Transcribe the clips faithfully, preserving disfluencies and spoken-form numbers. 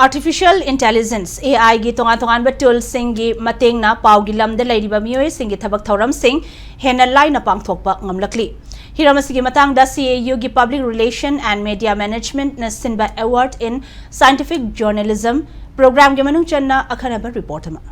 Artificial Intelligence, A I ꯒꯤ ꯇꯣꯉꯥꯟ ꯇꯣꯉꯥꯟꯕ tool ꯁꯤꯡꯒꯤ ꯃꯇꯦꯡꯅ ꯄꯥꯎꯒꯤ ꯂꯝꯗ ꯂꯩꯔꯤꯕ ꯃꯤꯑꯣꯏꯁꯤꯡꯒꯤ ꯊꯕꯛ ꯊꯧꯔꯝꯁꯤꯡ ꯍꯦꯟꯅ ꯂꯥꯏꯅ ꯄꯥꯡꯊꯣꯛꯄ ꯉꯝꯂꯛꯂꯤ꯫ ꯍꯤꯔꯝ ꯑꯁꯤꯒꯤ ꯃꯇꯥꯡꯗ C A U ꯒꯤ Public Relation and Media Management ꯅ ꯁꯤꯟꯕ Award in Scientific Journalism program ꯒꯤ ꯃꯅꯨꯡ ꯆꯟꯅ ꯑꯈꯟꯅꯕ report ꯑꯃ꯫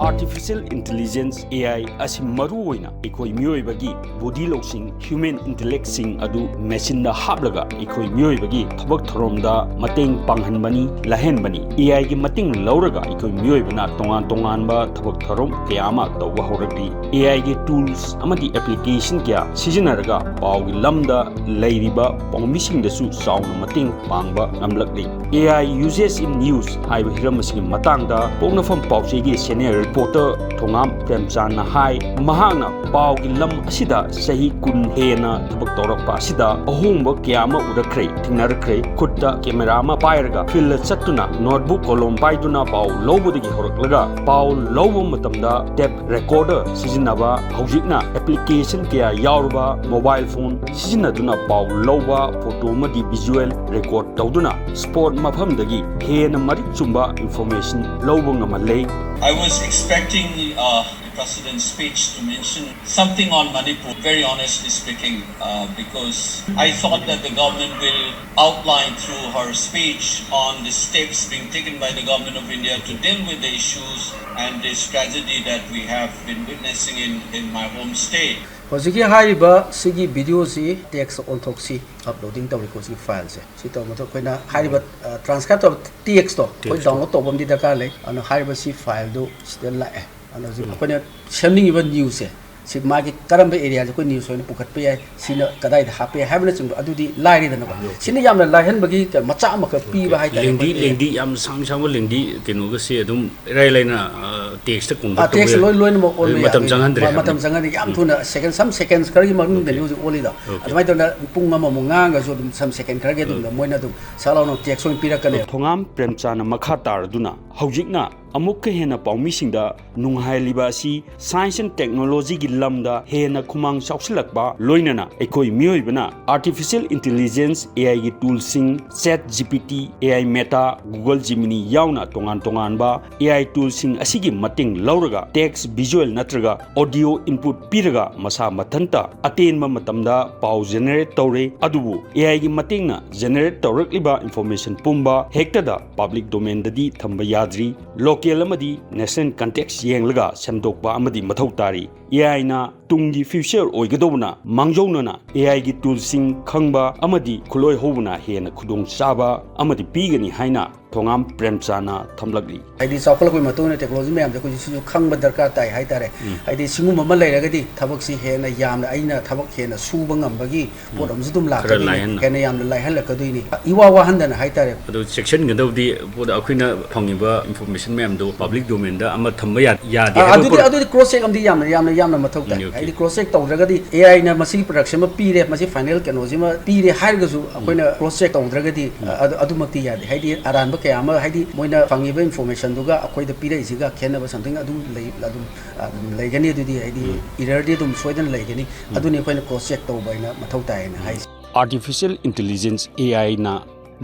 Artificial Intelligence, A I, ꯑꯁꯤ ꯃꯔꯨꯑꯣꯏꯅ ꯑꯩꯈꯣꯏ ꯃꯤꯑꯣꯏꯕꯒꯤ body ꯂꯧꯁꯤꯡ, human intellect ꯁꯤꯡ ꯑꯗꯨ machine ꯗ ꯍꯥꯞꯂꯒ ꯑꯩꯈꯣꯏ ꯃꯤꯑꯣꯏꯕꯒꯤ ꯊꯕꯛ ꯊꯧꯔꯝꯗ ꯃꯇꯦꯡ ꯄꯥꯡꯍꯟꯕꯅꯤ, ꯂꯥꯏꯍꯟꯕꯅꯤ꯫ A I ꯒꯤ ꯃꯇꯦꯡ ꯂꯧꯔꯒ ꯑꯩꯈꯣꯏ ꯃꯤꯑꯣꯏꯕꯅ ꯇꯣꯉꯥꯟ ꯇꯣꯉꯥꯟꯕ ꯊꯕꯛ ꯊꯧꯔꯝ ꯀꯌꯥ ꯑꯃ ꯇꯧꯕ ꯍꯧꯔꯛꯂꯤ꯫ A I ꯒꯤ tools ꯑꯃꯗꯤ application ꯀꯌꯥ ꯁꯤꯖꯤꯟꯅꯔꯒ ꯄꯥꯎꯒꯤ ꯂꯝꯗ ꯂꯩꯔꯤꯕ ꯄꯥꯎꯃꯤꯁꯤꯡꯗꯁꯨ ꯆꯥꯎꯅ ꯃꯇꯦꯡ ꯄꯥꯡꯕ ꯉꯝꯂꯛꯂꯤ꯫ A I uses in news ꯍꯥꯏꯕ ꯍꯤꯔꯝ ꯑꯁꯤꯒꯤ ꯃꯇꯥꯡꯗ ꯄꯣꯛꯅꯐꯝ ꯄꯥꯎꯆꯦꯒꯤ senior reporter ꯊꯣꯉꯥꯝ ꯄ꯭ꯔꯦꯝꯆꯥꯟꯅ ꯍꯥꯏ, ꯃꯍꯥꯛꯅ ꯄꯥꯎꯒꯤ ꯂꯝ ꯑꯁꯤꯗ ꯆꯍꯤ ꯀꯨꯟ ꯍꯦꯟꯅ ꯊꯕꯛ ꯇꯧꯔꯛꯄ ꯑꯁꯤꯗ ꯑꯍꯣꯡꯕ ꯀꯌꯥ ꯑꯃ ꯎꯔꯛꯈ꯭ꯔꯦ, ꯊꯦꯡꯅꯔꯛꯈ꯭ꯔꯦ꯫ ꯈꯨꯠꯇ camera ꯑꯃ ꯄꯥꯏꯔꯒ field ꯗ ꯆꯠꯇꯨꯅ notebook ꯀꯣꯂꯣꯝ ꯄꯥꯏꯗꯨꯅ ꯄꯥꯎ ꯂꯧꯕꯗꯒꯤ ꯍꯧꯔꯛꯂꯒ ꯄꯥꯎ ꯂꯧꯕ ꯃꯇꯝꯗ tape recorder ꯁꯤꯖꯤꯟꯅꯕ, ꯍꯧꯖꯤꯛꯅ application ꯀꯌꯥ ꯌꯥꯎꯔꯕ mobile phone ꯁꯤꯖꯤꯟꯅꯗꯨꯅ ꯄꯥꯎ ꯂꯧꯕ, photo ꯑꯃꯗꯤ visual record ꯇꯧꯗꯨꯅ spot ꯃꯐꯝꯗꯒꯤ ꯍꯦꯟꯅ ꯃꯔꯤꯛ ꯆꯨꯝꯕ information ꯂꯧꯕ ꯉꯝꯍꯜꯂꯦ꯫ I was expecting, uh, the President's speech to mention something on Manipur, very honestly speaking, uh, because I thought that the government will outline through her speech on the steps being taken by the government of India to deal with the issues and this tragedy that we have been witnessing in, in my home state. ꯍꯧꯖꯤꯛꯀꯤ ꯍꯥꯏꯔꯤꯕ ꯁꯤꯒꯤ video ꯁꯤ text ꯑꯣꯟꯊꯣꯛꯁꯤ, uploading ꯇꯧꯔꯤꯀꯣ ꯁꯤꯒꯤ file ꯁꯦ꯫ ꯁꯤ ꯇꯧꯕ ꯃꯇꯝꯗ ꯑꯩꯈꯣꯏꯅ ꯍꯥꯏꯔꯤꯕ, ꯑ, transcribe ꯇꯧꯕ text ꯇꯣ ꯑꯩꯈꯣꯏ text ꯇꯣ download ꯇꯧꯕ ꯑꯃꯗꯤ ꯗꯔꯀꯥꯔ ꯂꯩ꯫ ꯑꯗꯨꯅ ꯍꯥꯏꯔꯤꯕ ꯁꯤ file ꯗꯨ ꯁꯤꯗ ꯂꯥꯛꯑꯦ꯫ ꯑꯗꯨꯅ ꯍꯧꯖꯤꯛ ꯎꯝ꯫ ꯑꯩꯈꯣꯏꯅ ꯁꯦꯝꯅꯤꯡꯉꯤꯕ news ꯁꯦ, ꯁꯤ ꯃꯥꯒꯤ ꯀꯔꯝꯕ area ꯁꯦ ꯑꯩꯈꯣꯏ news ꯑꯣꯏꯅ ꯄꯨꯈꯠꯄ ꯌꯥꯏ, ꯁꯤꯅ ꯀꯗꯥꯏꯗ ꯍꯥꯞꯄ ꯌꯥꯏ ꯍꯥꯏꯕꯅꯆꯤꯡꯕ ꯑꯗꯨꯗꯤ ꯂꯥꯏꯔꯦꯗꯅꯀꯣ꯫ Okay, okay꯫ ꯁꯤꯅ ꯌꯥꯝꯅ ꯂꯥꯏꯍꯟꯕꯒꯤ ꯃꯆꯥꯛ ꯑꯃꯈꯛ ꯄꯤꯕ Okay꯫ ꯍꯥꯏꯇꯥꯔꯦ ꯂꯦꯡꯗꯤ, ꯑꯩꯈꯣꯏ ꯂꯦꯡꯗꯤ ꯌꯥꯝ ꯁꯥꯡ ꯁꯥꯡꯕ ꯂꯦꯡꯗꯤ ꯀꯩꯅꯣꯒꯁꯦ ꯑꯗꯨꯝ ꯏꯔꯥꯏ ꯂꯥꯏꯅ, ꯑ, text ꯇ convert ꯑꯥ, ꯇꯧꯕ text ꯌꯥꯏ꯫ ꯂꯣꯏ, ꯂꯣꯏꯅꯃꯛ ꯑꯣꯟꯕ ꯑꯗꯨ ꯃꯇꯝ ꯌꯥꯗꯣꯏꯅꯤ꯫ ꯆꯪꯍꯟꯗ꯭ꯔꯦ ꯃ-, ꯃꯇꯝ ꯍꯥꯏꯕꯅꯤ꯫ ꯆꯪꯍꯟꯗ꯭ꯔꯦ꯫ ꯌꯥꯝ ꯎꯝ꯫ ꯊꯨꯅ second, some seconds ꯈꯔꯒꯤ ꯃꯅꯨꯡꯗꯅꯤ Okay꯫ ꯍꯧꯖꯤꯛ ꯑꯣꯜꯂꯤꯗꯣ꯫ Okay꯫ ꯑꯗꯨꯃꯥꯏꯅ ꯇꯧꯗꯅ ꯄꯨꯡ ꯑꯃꯃꯨꯛ ꯉꯥꯡꯉꯒꯁꯨ ꯑꯗꯨꯝ some second ꯈꯔꯒꯤ ꯑꯗꯨꯝ Okay꯫ ꯃꯣꯏꯅ ꯑꯗꯨꯝ ꯁꯠ ꯂꯥꯎꯅ text ꯑꯣꯏꯅ ꯄꯤꯔꯛꯀꯅꯦꯕ꯫ ꯊꯣꯉꯥꯝ ꯄ꯭ꯔꯦꯝꯆꯥꯟꯅ ꯃꯈꯥ ꯇꯥꯔꯗꯨꯅ ꯍꯧꯖꯤꯛꯅ ꯑꯃꯨꯛꯀ ꯍꯦꯟꯅ ꯄꯥꯎꯃꯤꯁꯤꯡꯗ ꯅꯨꯡꯉꯥꯏꯍꯜꯂꯤꯕ ꯑꯁꯤ science and technologyꯒꯤ ꯂꯝꯗ ꯍꯦꯟꯅ ꯈꯨꯃꯥꯡ ꯆꯥꯎꯁꯤꯜꯂꯛꯄ, ꯂꯣꯏꯅꯅ ꯑꯩꯈꯣꯏ ꯃꯤꯑꯣꯏꯕꯅ artificial intelligence, AIꯒꯤ toolꯁꯤꯡ, ChatGPT, AI Meta, Google Gemini ꯌꯥꯎꯅ ꯇꯣꯉꯥꯟ ꯇꯣꯉꯥꯟꯕ AI toolꯁꯤꯡ ꯑꯁꯤꯒꯤ ꯃꯇꯦꯡ ꯂꯧꯔꯒ text, visual ꯅꯠꯇ꯭ꯔꯒ audio input ꯄꯤꯔꯒ ꯃꯁꯥ ꯃꯊꯟꯇ ꯑꯇꯦꯟꯕ ꯃꯇꯝꯗ ꯄꯥꯎ generate ꯇꯧꯔꯦ꯫ ꯑꯗꯨꯕꯨ AIꯒꯤ ꯃꯇꯦꯡꯅ generate ꯇꯧꯔꯛꯂꯤꯕ information ꯄꯨꯝꯕ ꯍꯦꯛꯇꯗ public domainꯗꯗꯤ ꯊꯝꯕ ꯌꯥꯗ꯭ꯔꯤ꯫ Local ꯑꯃꯗꯤ national context ꯌꯦꯡꯂꯒ ꯁꯦꯝꯗꯣꯛꯄ ꯑꯃꯗꯤ ꯃꯊꯧ ꯇꯥꯔꯤ꯫ AIꯅ ꯇꯨꯡꯒꯤ future ꯑꯣꯏꯒꯗꯧꯕꯅ ꯃꯥꯡꯖꯧꯅꯅ AIꯒꯤ toolꯁꯤꯡ ꯈꯪꯕ ꯑꯃꯗꯤ ꯈꯨꯠꯂꯣꯏ ꯍꯧꯕꯅ ꯍꯦꯟꯅ ꯈꯨꯗꯣꯡꯆꯥꯕ ꯑꯃꯗꯤ ꯄꯤꯒꯅꯤ ꯍꯥꯏꯅ ꯊꯣꯉꯥꯝ ꯄ꯭ꯔꯦꯝꯆꯥꯅ ꯊꯝꯂꯛꯂꯤ꯫ ꯍꯥꯏꯗꯤ ꯆꯥꯎꯈꯠꯂꯛꯄꯒꯤ ꯃꯇꯨꯡ ꯏꯟꯅ technology ꯃꯌꯥꯝꯁꯦ ꯑꯩꯈꯣꯏꯁꯨ ꯁꯤꯁꯨ ꯈꯪꯕ ꯗꯔꯀꯥꯔ ꯇꯥꯏ ꯍꯥꯏꯇꯥꯔꯦ꯫ ꯎꯝ꯫ ꯍꯥꯏꯗꯤ ꯁꯤꯒꯨꯝꯕ ꯑꯃ ꯂꯩꯔꯒꯗꯤ ꯊꯕꯛꯁꯤ ꯍꯦꯟꯅ ꯌꯥꯝꯅ ꯑꯩꯅ ꯊꯕꯛ ꯍꯦꯟꯅ ꯁꯨꯕ ꯉꯝꯕꯒꯤ ꯄꯣꯠ ꯎꯝ꯫ ꯑꯃꯁꯨ ꯑꯗꯨꯝ ꯈꯔ ꯂꯥꯛꯀꯗꯣꯏꯅꯤ, ꯂꯥꯏꯍꯟ- ꯍꯦꯟꯅ ꯌꯥꯝꯅ ꯂꯥꯏꯍꯜꯂꯛꯀꯗꯣꯏꯅꯤ, ꯏꯋꯥ ꯋꯥꯍꯟꯗꯅ ꯍꯥꯏꯇꯥꯔꯦ꯫ ꯑꯗꯨ ꯆꯦꯛꯁꯤꯟꯒꯗꯧꯗꯤ ꯄꯣꯠ ꯑꯩꯈꯣꯏꯅ ꯐꯪꯉꯤꯕ information ꯃꯌꯥꯝꯗꯣ public domainꯗ ꯑꯃ ꯊꯝꯕ ꯌꯥ-, ꯌꯥꯗꯦ ꯑꯥ, ꯍꯥꯏꯕ ꯑꯗꯨꯗꯤ, ꯄꯣꯠ- ꯑꯗꯨꯗꯤ cross check ꯑꯃꯗꯤ ꯌꯥꯝꯅ, ꯌꯥꯝꯅ, ꯌꯥꯝꯅ ꯃꯊꯧ ꯇꯥꯏ꯫ ꯎꯝ, okay꯫ ꯍꯥꯏꯗꯤ cross check ꯇꯧꯗ꯭ꯔꯒꯗꯤ AIꯅ ꯃꯁꯤꯒꯤ product ꯑꯃ ꯄꯤꯔꯦ, ꯃꯁꯤ final ꯀꯩꯅꯣꯁꯤꯃ ꯄꯤꯔꯦ ꯍꯥꯏꯔꯒꯁꯨ ꯑꯩꯈꯣꯏꯅ cross check ꯇꯧꯗ꯭ꯔꯒꯗꯤ, ꯎꯝ꯫ ꯑ-, ꯑꯗꯨ, ꯑꯗꯨꯃꯛꯇꯤ ꯌꯥꯗꯦ꯫ ꯍꯥꯏꯗꯤ ꯑꯔꯥꯟꯕ ꯀꯌꯥ ꯑꯃ, ꯍꯥꯏꯗꯤ ꯃꯣꯏꯅ ꯐꯪꯉꯤꯕ informationꯗꯨꯒ ꯑꯩꯈꯣꯏꯗ ꯄꯤꯔꯛꯏꯁꯤꯒ ꯈꯦꯠꯅꯕ something ꯑꯗꯨꯝ ꯂꯩ, ꯑꯗꯨꯝ, ꯑꯗꯨꯝ ꯂꯩꯒꯅꯤ꯫ ꯑꯗꯨꯗꯤ ꯍꯥꯏꯗꯤ ꯎꯝ꯫ Errorꯗꯤ ꯑꯗꯨꯝ ꯁꯣꯏꯗꯅ ꯂꯩꯒꯅꯤ꯫ ꯎꯝ꯫ ꯑꯗꯨꯅꯤ ꯑꯩꯈꯣꯏꯅ cross check ꯇꯧꯕ ꯍꯥꯏꯅ ꯃꯊꯧ ꯇꯥꯏ ꯍꯥꯏꯅ ꯎꯝ꯫ ꯍꯥꯏꯁꯦ꯫ Artificial intelligence, AIꯅ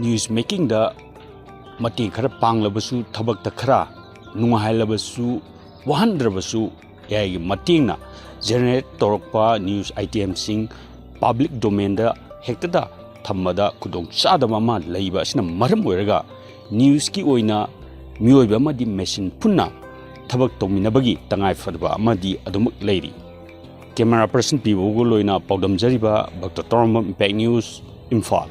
news makingꯗ ꯃꯇꯦꯡ ꯈꯔ ꯄꯥꯡꯂꯕꯁꯨ, ꯊꯕꯛꯇ ꯈꯔ ꯅꯨꯡꯉꯥꯏꯍꯜꯂꯕꯁꯨ, ꯋꯥꯍꯟꯗ꯭ꯔꯕꯁꯨ, AIꯒꯤ ꯃꯇꯦꯡꯅ generate ꯇꯧꯔꯛꯄ news itemꯁꯤꯡ public domainꯗ ꯍꯦꯛꯇꯗ ꯊꯝꯕꯗ ꯈꯨꯗꯣꯡꯆꯥꯗꯕ ꯑꯃ ꯂꯩꯕ ꯑꯁꯤꯅ ꯃꯔꯝ ꯑꯣꯏꯔꯒ newsꯀꯤ ꯑꯣꯏꯅ ꯃꯤꯑꯣꯏꯕ ꯑꯃꯗꯤ machine ꯄꯨꯟꯅ ꯊꯕꯛ ꯇꯧꯃꯤꯟꯅꯕꯒꯤ ꯇꯉꯥꯏ ꯐꯗꯕ ꯑꯃꯗꯤ ꯑꯗꯨꯃꯛ ꯂꯩꯔꯤ꯫ Camera person ꯄꯤꯕꯒ ꯂꯣꯏꯅ ꯄꯥꯎꯗꯝꯖꯔꯤꯕ ꯚꯛꯇ ꯇꯧꯔꯝꯕꯝ, Impact News, ꯏꯝꯐꯥꯜ꯫